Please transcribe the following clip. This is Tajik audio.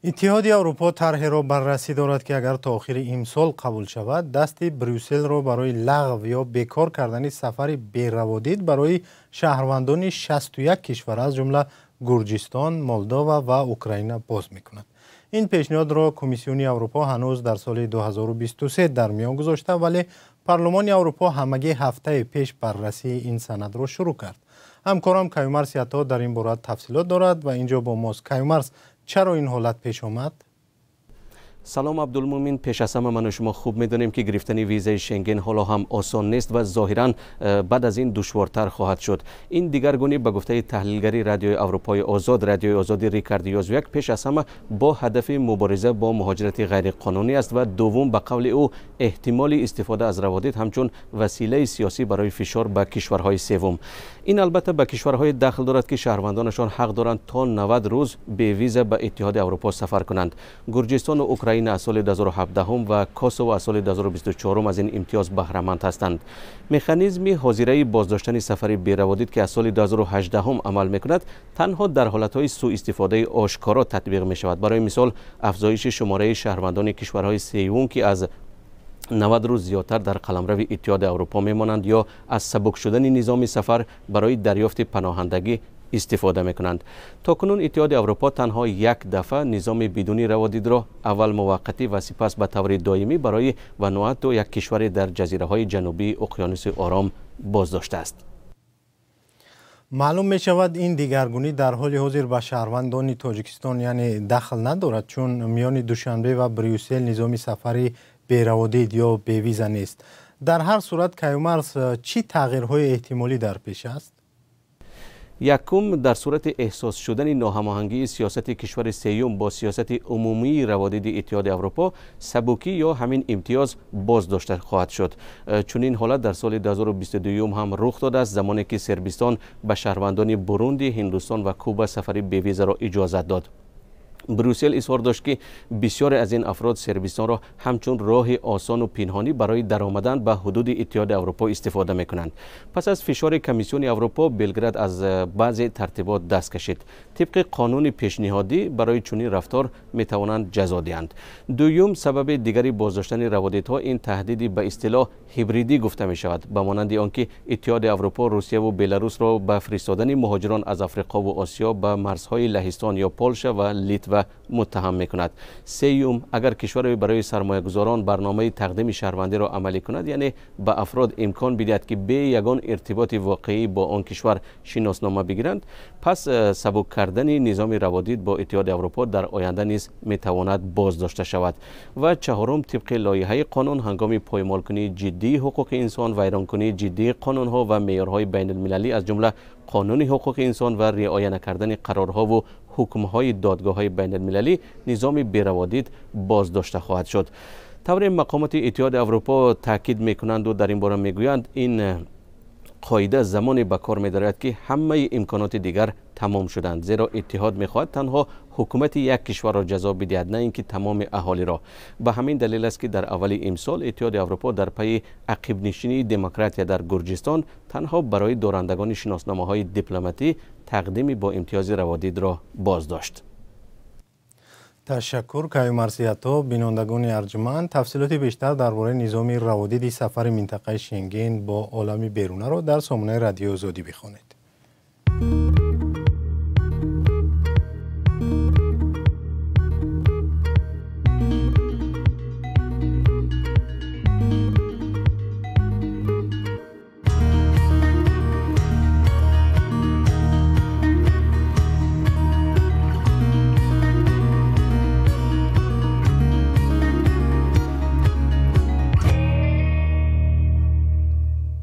Иттиҳоди Аврупо тарҳеро баррасӣ дорад, ки агар то охири имсол қабул шавад, дасти Брюсселро барои лағв ё бекор кардани сафари бераводид барои шаҳрвандони 61 кишвар, аз ҷумла Гурҷистон, Молдова ва Украина боз мекунад. Ин пешниҳодро Комиссиони Аврупо ҳанӯз дар соли 2023 дар миён гузошта, вале Парлумони Аврупо ҳамагӣ ҳафтаи пеш баррасии ин санадро шурӯъ кард. Ҳамкорам Каюмарс Ято дар ин бора тафсилот дорад ва инҷо бо мост. Каюмарс, чаро ин ҳолат пеш омад? Салом, Абдулмумин. Пеш аз ҳама, ману шумо хуб медонем, ки гирифтани визаи Шенген ҳоло ҳам осон нест ва зоҳиран баъд аз ин душвортар хоҳад шуд. Ин дигаргунӣ, ба гуфтаи таҳлилгари Радиои Аврупои Озод, Радиои Озодӣ Рикард Ёзвяк, пеш аз ҳама бо ҳадафи мубориза бо муҳоҷирати ғайриқонунӣ аст ва дуввум, ба қавли ӯ, эҳтимоли истифода аз раводид ҳамчун василаи сиёсӣ барои фишор ба кишварҳои севум. Ин албатта ба кишварҳое дахл дорад, ки шаҳрвандонашон ҳақ доранд то 90 рӯз бевиза ба Иттиҳоди Аврупо сафар кунанд. Гурҷистону Украина аз соли 2017 ва Косово аз соли 2024 аз ин имтиёз баҳраманд ҳастанд. Механизми ҳозираи боздоштани сафари бераводид, ки аз соли 2018 амал мекунад, танҳо дар ҳолатҳои сӯистифодаи ошкоро татбиқ мешавад. Барои мисол, афзоиши шумораи шаҳрвандони кишварҳои сеюм, ки аз 90 рӯз зиёдтар дар қаламрави Иттиҳоди Аврупо мемонанд, ё аз сабук шудани низоми сафар барои дарёфти паноҳандагӣ истифода мекунанд. То кунун Иттиҳоди Аврупо танҳо як дафъа низоми бидуни раводидро аввал муваққатӣ ва сипас ба таври доимӣ барои Вануату, як кишваре дар ҷазираҳои ҷанубии Уқёнуси Ором, боздоштааст. Маълум мешавад, ин дигаргунӣ дар ҳоли ҳозир ба шаҳрвандони Тоҷикистон яъне дахл надорад, чун миёни Душанбе ва Брюссел низоми сафари бераводид ё бевиза нест. Дар ҳар сурат, Каюмарс, чӣ тағйирҳои эҳтимолӣ дар пеш аст? Якум, дар сурати эҳсос шудани ноҳамоҳангии сиёсати кишвари сеюм бо сиёсати умумии раводиди Иттиҳоди Аврупо, сабукӣ ё ҳамин имтиёз боздошта хоҳад шуд. Чунин ҳолат дар соли 2022 ҳам рух додааст, замоне ки Сербистон ба шаҳрвандони Бурунди, Ҳиндустон ва Куба сафари бевизаро иҷозат дод. Брюссел изҳор дошт, ки бисёре аз ин афрод Сербистонро ҳамчун роҳи осону пинҳонӣ барои даромадан ба ҳудуди Иттиҳоди Аврупо истифода мекунанд. Пас аз фишори Комиссиони Аврупо, Белград аз баъзе тартибот даст кашид. Тибқи қонуни пешниҳодӣ, барои чунин рафтор метавонанд ҷазо диҳанд. Дуюм, сабаби дигари боздоштани раводидҳо ин таҳдиди ба истилоҳ ҳибридӣ гуфта мешавад, ба монанди он ки Иттиҳоди Аврупо Русияву Беларусро ба фиристодани муҳоҷирон аз Африқову Осиё ба марзҳои Лаҳистон ё Полша ва Литва муттаҳам мекунад. Сеюм, агар кишваре барои сармоягузорон барномаи тақдими шаҳрвандиро амалӣ кунад, яъне ба афрод имкон бидиҳад, ки бе ягон иртиботи воқеӣ бо он кишвар шиноснома бигиранд, пас сабук кардани низоми раводид бо Иттиҳоди Аврупо дар оянда низ метавонад боздошта шавад. Ва чаҳорум, тибқи лоиҳаи қонун, ҳангоми поймолкунии ҷиддии ҳуқуқи инсон, вайронкунии ҷиддии қонунҳо ва меъёрҳои байналмилалӣ, аз ҷумла қонуни ҳуқуқи инсон, ва риоя накардани қарорҳову ҳукмҳои додгоҳҳои байналмилалӣ, низоми бераводид боздошта хоҳад шуд. Тавре мақомоти Иттиҳоди Аврупо таъкид мекунанду дар ин бора мегӯянд, ин қоида замоне ба кор медарояд, ки ҳамаи имконоти дигар тамом шуданд, зеро иттиҳод мехоҳад танҳо ҳукумати як кишварро ҷазо бидиҳад, на ин ки тамоми аҳолиро. Ба ҳамин далел аст, ки дар аввали имсол Иттиҳоди Аврупо дар пайи ақибнишинии демократия дар Гурҷистон танҳо барои дорандагони шиносномаҳои дипломатӣ тақдими бо имтиёзи раводидро боздошт. Ташаккур, Каюмарс Ято. Бинандагони арҷманд, тафсилоти бештар дар бораи низоми раводиди сафари минтақаи Шенген бо олами берунаро дар сомонаи Радиои Озодӣ бихонед.